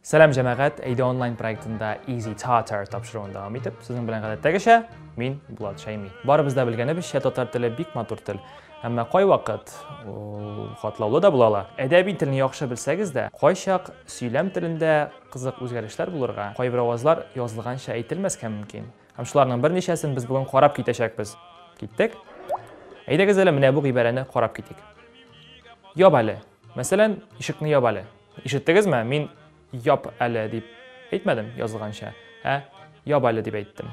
Сәлам, җәмәгать! Әйдә онлайн проектында Easy Tatar тапшыруын дәвам итеп, сезнең белән гадәттәгечә мин Булат Шәйми. Барыбыз да белгәнебезчә, татар теле бик матур тел. Әмма кайвакыт ул катлаулы да була ала. Әдәби телне яхшы белсәгез дә, кайчак сөйләм телендә кызык үзгәрешләр булырга, кайбер авазлар язылганча әйтелмәскә мөмкин. Һәм шуларның берничәсен без бүген карап китәчәкбез. Киттек? Әйдәгез әле менә бу гыйбарәне карап китик. Яп әле. Мәсәлән, ишекне яп әле. Ишеттегезме? Мин яп әле дип әйтмәдем язылганча, ә яп әле дип әйттем.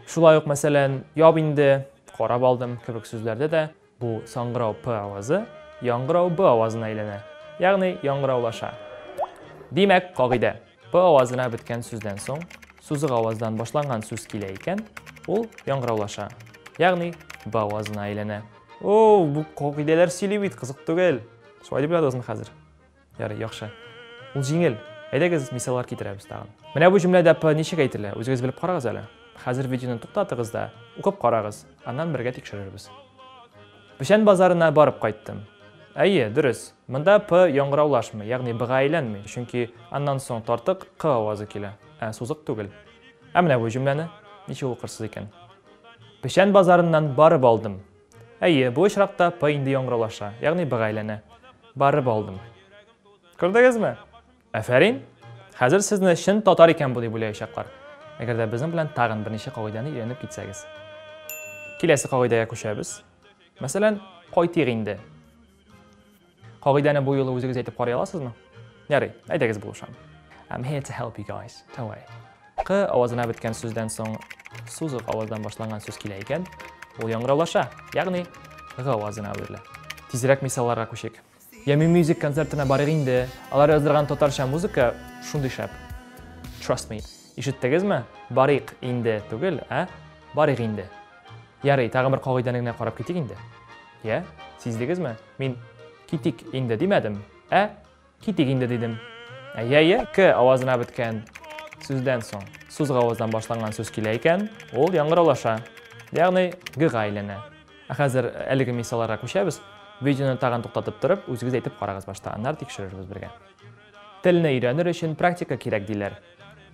Шулай ук, мәсәлән, яп инде, карап алдым кебек сүзләрдә дә бу саңгырау п авазы яңгырау б авазына әйләнә, ягъни яңгыраулаша. Димәк, кагыйдә. П авазына беткән сүздән соң сузык аваздан башланган сүз килә икән, ул яңгыраулаша, ягъни б авазына әйләнә. О, бу кагыйдәләр сөйли бит, кызык түгел. Шулай дип уйладыгызмы хәзер? Ярый, яхшы. Ул җиңел. Әйдәгез, мисаллар китерәбез тагын. Менә бу җөмләдә п ничек әйтелә? Үзегез белеп карагыз әле. Хәзер видеоны туктатыгыз да, укып карагыз, аннан бергә тикшерербез. Печән базарына барып кайттым. Әйе, дөрес. Монда п яңгыраулашмый, ягъни б-га әйләнми, чөнки аннан соң тартык к авазы килә, ә сузык түгел. Ә менә бу җөмләне ничек укырсыз икән? Печән базарыннан барып алдым. Әйе, бу очракта п инде яңгыраулаша, ягъни б-га әйләнә. Барып алдым. Күрдегезме? Афәрин! Хәзер сезне чын татар икән бу дип уйлаячаклар. Әгәр дә безнең белән тагын берничә кагыйдәне өйрәнеп китсәгез. Киләсе кагыйдәгә күчәбез. Мәсәлән, кайтыйк инде. Кагыйдәне бу юлы үзегез әйтеп карый аласызмы? Ярый, әйдәгез булышам. I'm here to help you guys. Don't worry. К авазына беткән сүздән соң сузык аваздан башланган сүз килә икән, ул яңгыраулаша, ягъни г авазына әверелә. Тизрәк мисалларга күчик. Ями Music концертына барыйк инде. Алар яздырган татарча музыка шундый шәп. Trust me. Ишеттегезме? Барыйк инде түгел, ә барыйк инде. Ярый, тагын бер кагыйдәне генә карап китик инде. Я, сиздегезме? Мин китик инде димәдем, ә китик инде дидем. Әйе, әйе, к авазына беткән сүздән соң сузык аваздан башланган сүз килә икән, ул яңгыраулаша, ягъни г-га әйләнә. Ә хәзер әлеге мисалларга күчәбез. Видеоны тагын туктатып торып, үзегез әйтеп карагыз башта, аннары тикшерербез бергә. Телне өйрәнер өчен практика кирәк диләр.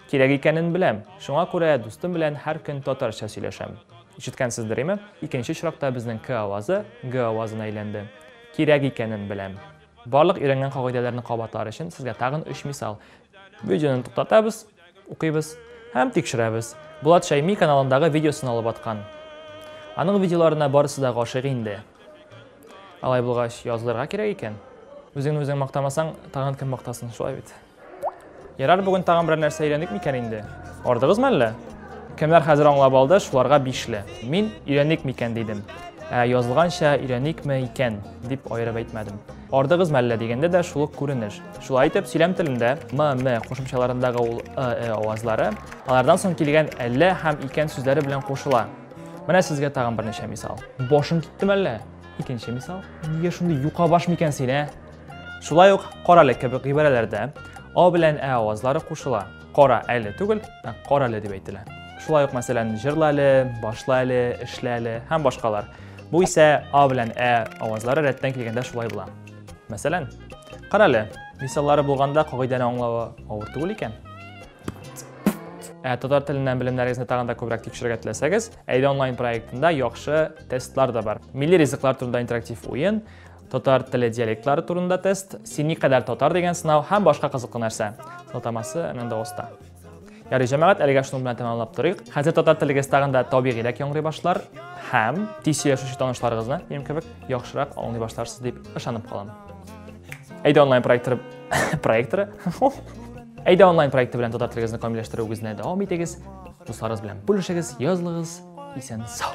Кирәк икәнен беләм, шуңа күрә дустым белән һәр көн татарча сөйләшәм. Ишеткәнсездер, име? Икенче очракта безнең к авазы г авазына әйләнде. Кирәк икәнен беләм. Барлык өйрәнгән кагыйдәләрне кабатлар өчен сезгә тагын өч мисал. Видеоны туктатабыз, укыйбыз һәм тикшерәбез. Булат Шәйми каналындагы видеосын алып аткан. Аның видеоларына барысы да гашыйк инде. Алай булгач, язылырга кирәк икән. Үзеңне үзең мактамасаң, тагын кем мактасын, шулай бит. Ярар, бүген тагын берәр нәрсә өйрәндек микән инде? Ардыгызмы әллә? Кемнәр хәзер аңлап алды, шуларга бишле. Мин өйрәник микән дидем. Ә язылганча өйрәникме икән дип аерып әйтмәдем. Ардыгызмы әллә дигәндә дә шул ук күренеш. Шулай итеп, сөйләм телендә м, м кушымчаларындагы ул ы, э авазлары алардан соң килгән әллә һәм икән сүзләре белән кушыла. Менә сезгә тагын берничә мисал. Башың киттеме әллә? Икенче мисал. Нигә шундый юка баш микән син, ә? Шулай ук карале кебек гыйбарәләрдә а белән ә авазлары кушыла. Кара әле түгел, ә карале дип әйтелә. Шулай ук, мәсәлән, җырла әле, башла әле, эшлә әле һәм башкалар. Бу исә а белән ә авазлары рәттән килгәндә шулай була. Мәсәлән, карале, мисаллары булганда кагыйдәне аңлавы авыр түгел икән. Ә татар теленнән белемнәрегезне тагын да күбрәк тикшерергә теләсәгез, Әйдә онлайн проектында яхшы тестлар да бар. Милли ризыклар турында интерактив уен, татар теле диалектлары турында тест, син никадәр татар дигән сынау һәм башка кызыклы нәрсә. Сылтамасы менә оста. Ярый, җәмәгать, әлегә шуның белән тәмамлап торыйк. Хәзер татар телегез тагын да табигыйрәк яңгырый башлар һәм тиз сөйләшүче танышларыгызны, минем кебек, яхшырак аңлый башларсыз дип ышанып калам. Әйдә онлайн проекторы проекторы. Әйдә онлайн проекты белән татар телегезне камилләштерүегезне дәвам итегез. Дусларыгыз белән бүлешегез, язылыгыз. Исән сау.